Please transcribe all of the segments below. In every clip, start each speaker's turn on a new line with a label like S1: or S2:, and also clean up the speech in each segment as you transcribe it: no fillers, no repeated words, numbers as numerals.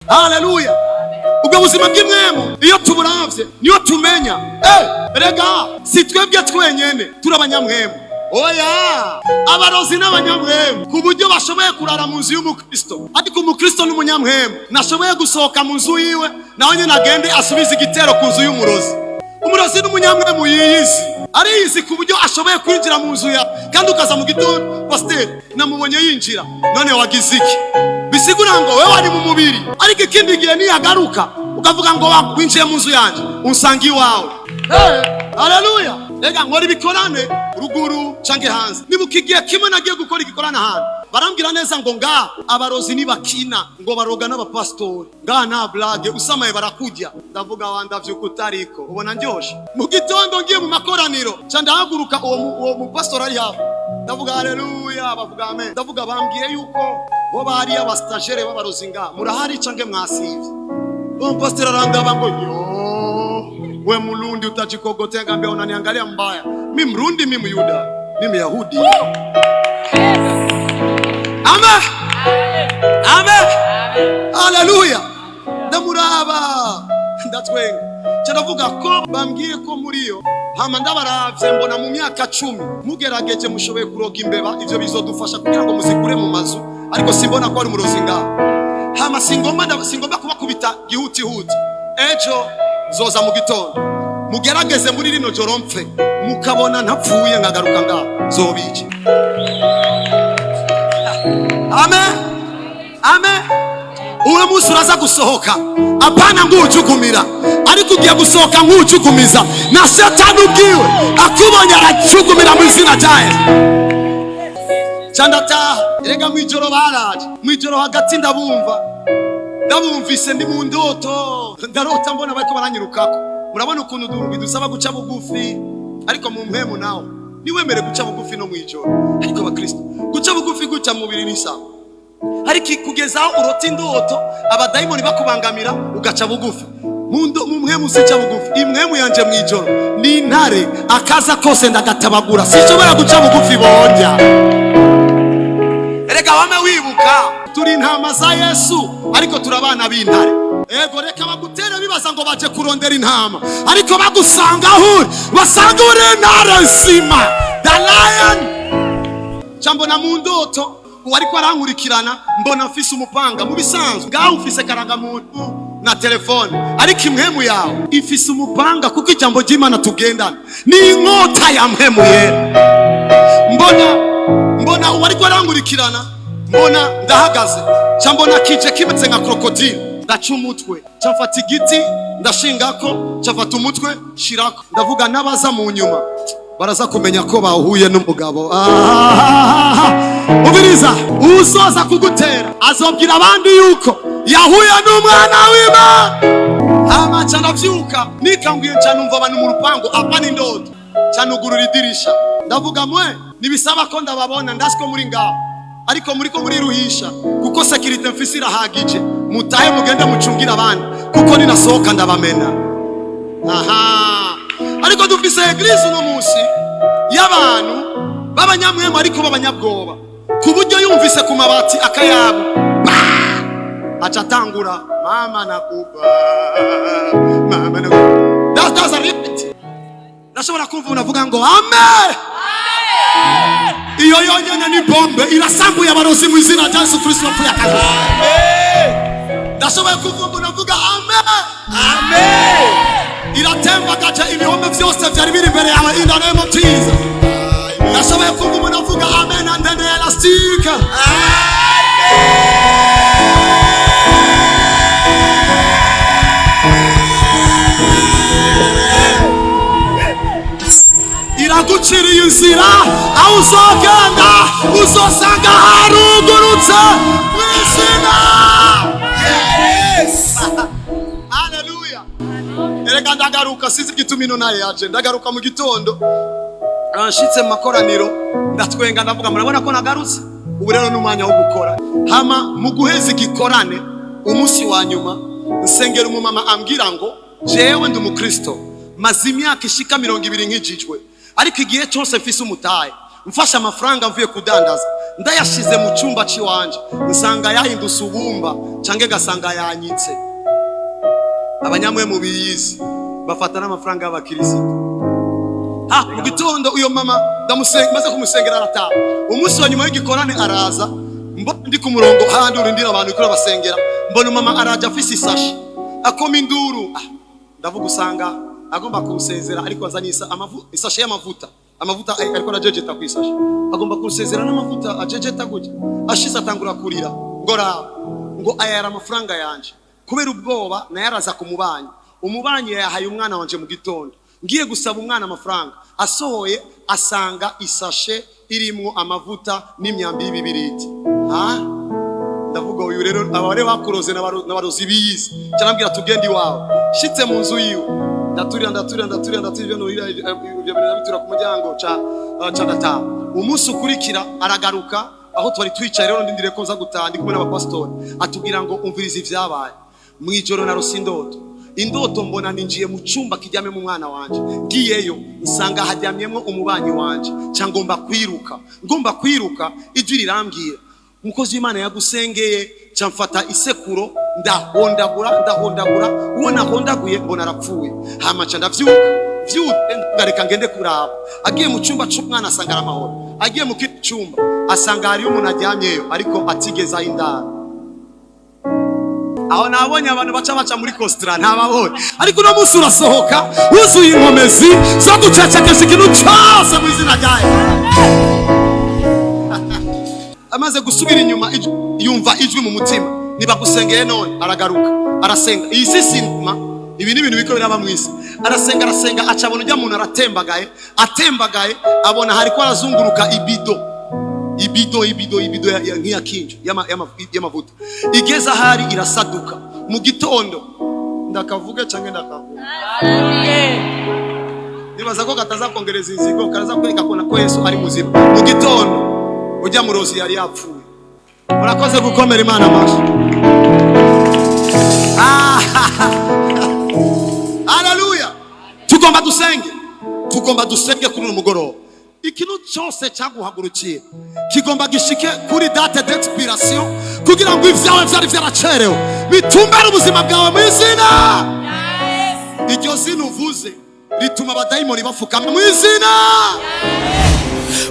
S1: Haleluya. Ubwo buzima bw'impwemu iyo tuburavye niyo tumenya, rega si twebwe twenyene turi abanyamwemu. Oya, abarozi n'abanyamwemu ku buryo bashoboye kurara mu nzu y'umukristo, ariko umukristo n'umunyamwemu nashoboye gusohoka mu nzu yiwe, nawe nyine agende asubize igitero ku nzu y'umurozi. Umurozi n'umunyamwemu yiyizi, ariyizi ku buryo ashoboye kwinjira mu nzu yawe, kandi ukaza mu gitondo, pasiteri namubonye yinjira, none wagize iki? Bisigura ngo wewe wari mu mubiri, ariko ikindi gihe niyagaruka ukavuga ngo winjiye mu nzu yanjye unsanga iwawe. Haleluya. Rega nkora ibikorane ruguru canke hanze. Nibuka igihe kimwe nagiye gukora igikorane ahantu, barambwira neza ngo ngaha abarozi nibakina, ngo baroga n'abapasitori, ngaha nta blague, usamaye barakujya. Ndavuga wa ndavyuka utariko ubona ndyoshe. Mu gitondo ngiye mu makoraniro, ca ndahaguruka, uwo mupasitori ari hafi, ndavuga haleluya, bavuga amen. Ndavuga bambwiye yuko bo bari abastagere b'abarozi, ngaha murahari canke mwasivye? Uwo mupasitori arandaba ngo yo, we Mrundi utajikogotea. Ngambia unaniangalia mbaya, mi Mrundi, mi Myuda, mi Myahudi. Amen, amen, haleluya. Ndamuraba ndatwenga, ca ndavuga ko bambwiye ko muri yo, hama ndabaravye mbona mu myaka 10 mugerageje mushoboye kuroga imbeba, ivyo bizodufasha kugira ngo muzikure mu mazu, ariko simbona ko ari umurozi ngaho. Hama singomba kubakubita gihutihuti, ejo zoza mu gitondo mugerageze muri rino joro mpfe, mukabona ntapfuye nkagaruka ngaho zobica. Amen, amen. Uwo munsi uraza gusohoka apana nguwucugumira, ariko ugiye gusohoka nk'uwucugumiza, na Satani ubwiwe akubonye aracugumira mu izina rya Yesu. Ca ndataha. Erega mw'ijoro baraje, mw'ijoro hagati ndabumva, ndabumvise ndi mu ndoto, ndarota mbona bariko baranyirukako. Murabona ukuntu bidusaba guca bugufi, ariko mu mpemu nawe niwemere guca bugufi no mw'ijoro. Ariko abakristo guca bugufi guca mu mubiri ni sawa, ariko kugeza aho urota indoto abadayimoni bakubangamira ugaca bugufi mu mpemu, usica bugufi. Impwemu yanje mw'ijoro ni intare, akaza kose ndagatabagura, sinshobora guca bugufi bonjya. Erega wame wibuka turi intama za Yesu, ariko turi abana b'intare. Ego, reka bagutere bibaza ngo baje kurondera intama, ariko bagusanga aho uri basanga uri intare nzima, the lion. Ca mbona mu ndoto uwariko arankurikirana, mbona mfise umupanga. Mu bisanzwe ngaho ufise karangamuntu na telefone, ariko impwemu yawe ifise umupanga, kuko ijambo ry'Imana tugendana ni inkota ya mpwemu yera. Mbona uwariko arankurikirana, mbona ndahagaze, ca mbona kije kimeze nka crocodile, ndaca umutwe, ca mfata igiti ndashingako, ca mfata umutwe shirako, ndavuga n'abaza mu nyuma baraza kumenya ko bahuye n'umugabo. Ubiriza uzoza kugutera azobwira abandi yuko yahuye n'umwana w'Imana. Hama ca ndavyuka nikanguye, ca numva abantu mu rupangu, apa n'indoto, ca nugurura idirisha, ndavuga mwe nibisaba ko ndababona, ndazi ko muri ngaho, ariko muriko muriruhisha kuko sécurité mfise irahagije, mutahe mugende mucungire abandi, kuko ninasohoka ndabamena. Aha, ariko dufise église uno munsi y'abantu b'abanyamwemu ariko b'abanyabwoba, ku buryo yumvise ku mabati akayabo aca atangura mama nakuba, mama nakuba. That's a reality. Ndashobora kumva umuntu avuga ngo amen. Iyo yonyene ni bombe irasambuye abarozi mu izina rya Yesu Kristo wapfuye akazi. Ndashoboye kumva umuntu avuga amen.
S2: Amen.
S1: Iratembagaje ibihome byose byari biri imbere yawe in the name of Jesus. Ndashoboye kumva umuntu avuga amen and then elastique. Iraguciriye inzira, aho uzogenda uzosanga harugurutse mu izina.
S2: Yes.
S1: Haleluya. Erega ndagaruka, sinzi igituma ino nayo yaje, ndagaruka mu gitondo, nshitse mu makoraniro ndatwenga, ndavuga murabona ko nagarutse, ubu rero ni umwanya wo gukora. Hama mu guheza igikorane umunsi wa nyuma, nsengera umumama ambwira ngo jewe ndi umukristo, maze imyaka ishika 20 nkijijwe, ariko igihe cyose mfise umutahe, mfashe amafaranga mvuye kudandaza, Ndayashize mu cyumba c'iwanje, nsanga yahindutse ubumba canke gasanga yanyitse. Abanyamwemu biyizi bafata n'amafaranga y'abakirisitu. Ah, mu gitondo uyo mama ndamusenga, maze kumusengera arataha. Umunsi wa nyuma w'igikorane araza, mbona ndi ku murongo handi urindira abantu kuri abasengera, mbona mama araje afise isashi, akoma induru. Ah, ndavuga usanga agomba kumusezera, ariko azanye isashe y'amavuta, amavuta ariko arajejeta ku isashi, agomba kumusezera n'amavuta ajejeta gutya. Ashize atangura kurira ngo raba, ngo aya yari amafaranga yanje, kubera ubwoba nayo araza ku mubanyi, umubanyi yayahaye umwana wanje. Mu gitondo ngiye gusaba umwana amafaranga, asohoye asanga isashe irimwo amavuta n'imyambi y'ibibiriti. Ha, ndavuga uyu rero abare bakuroze n'abarozi biyizi. Cyarambwira tugende iwawe. Shitse mu nzu yiwe, ndaturira, ndaturira, ndaturira, ndaturira ibyo nurira, ibyo bintu ndabitura ku muryango, ca ndataha. Umunsi ukurikira aragaruka aho twari twicaye rero ndindiriye ko nza gutaha, ndi kumwe n'abapasitori, atubwira ngo umvirize ivyabaye mu ijoro. Narose indoto, indoto mbona ninjiye mu cyumba kiryamyemo umwana wanje, ngiyeyo nsanga haryamyemo umubanyi wanje, ca ngomba kwiruka, ngomba kwiruka, ijwi rirambwira umukozi w'Imana yagusengeye. Ca mfata isekuro ndahondagura, ndahondagura uwo nahondaguye, mbona arapfuye. Hama ca ndavyuka, vyutse ndareka ngende kuraba. Agiye mu cyumba c'umwana asanga ari amahoro, agiye mu kindi cyumba asanga hariyo umuntu aryamyeyo ariko atigeze aho indaro. Aho nabonye abantu baca muri kositara ntababonye, ariko uno munsi urasohoka wuzuye inkomezi zo gucecekesha ikintu cyose mu izina rya Yesu. Amaze gusubira inyuma, yumva ijwi mu mutima, nibagusengeye none. Aragaruka arasenga. Iyi si sinema, ibi ni ibintu biko biraba mu isi. Arasenga, arasenga, aca abona ujya muntu aratembagaye, atembagaye abona hariko arazunguruka ibido, ibido, ibido, ibido nk'iya kinju y'amavuta, igeze ahari irasaduka. Mu gitondo, ndakavuge canke ndakavuga, nibaza ko kataza kongereza inzigo, karaza kwereka ko Yesu ari muzima. Mu gitondo ujya murozi yari yapfuye. Murakoze gukomera Imana amashyi. Ah, haleluya! Tugomba dusenge, tugomba dusenge kuri uyu mugoroba. Ikintu cyose cyaguhagurukiye kigomba gishike kuri date d'expiration, kugira ngo ibyawe byari byaracerewe bitumbere ubuzima bwawe mu izina. Iryo zina uvuze rituma abadayimoni bafukama mu izina.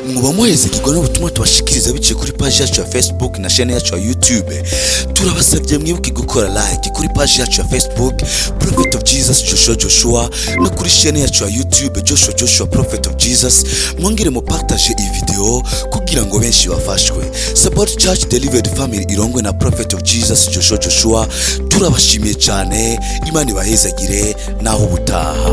S2: Muba muhezekirwa n'ubutumwa tubashikiriza biciye kuri paji yacu ya Facebook na chaîne yacu ya YouTube. Turabasabye mwibuke gukora like kuri paji yacu ya Facebook, Prophet of Jesus Joshua Joshua, no kuri chaîne yacu ya YouTube, Joshua Joshua Prophet of Jesus. Mwongere mu partage iyi video kugira ngo benshi bafashwe. Support Church Delivered Family irongwe na Prophet of Jesus Joshua Joshua. Turabashimiye cyane, Imana ibahezagire. Naho ubutaha.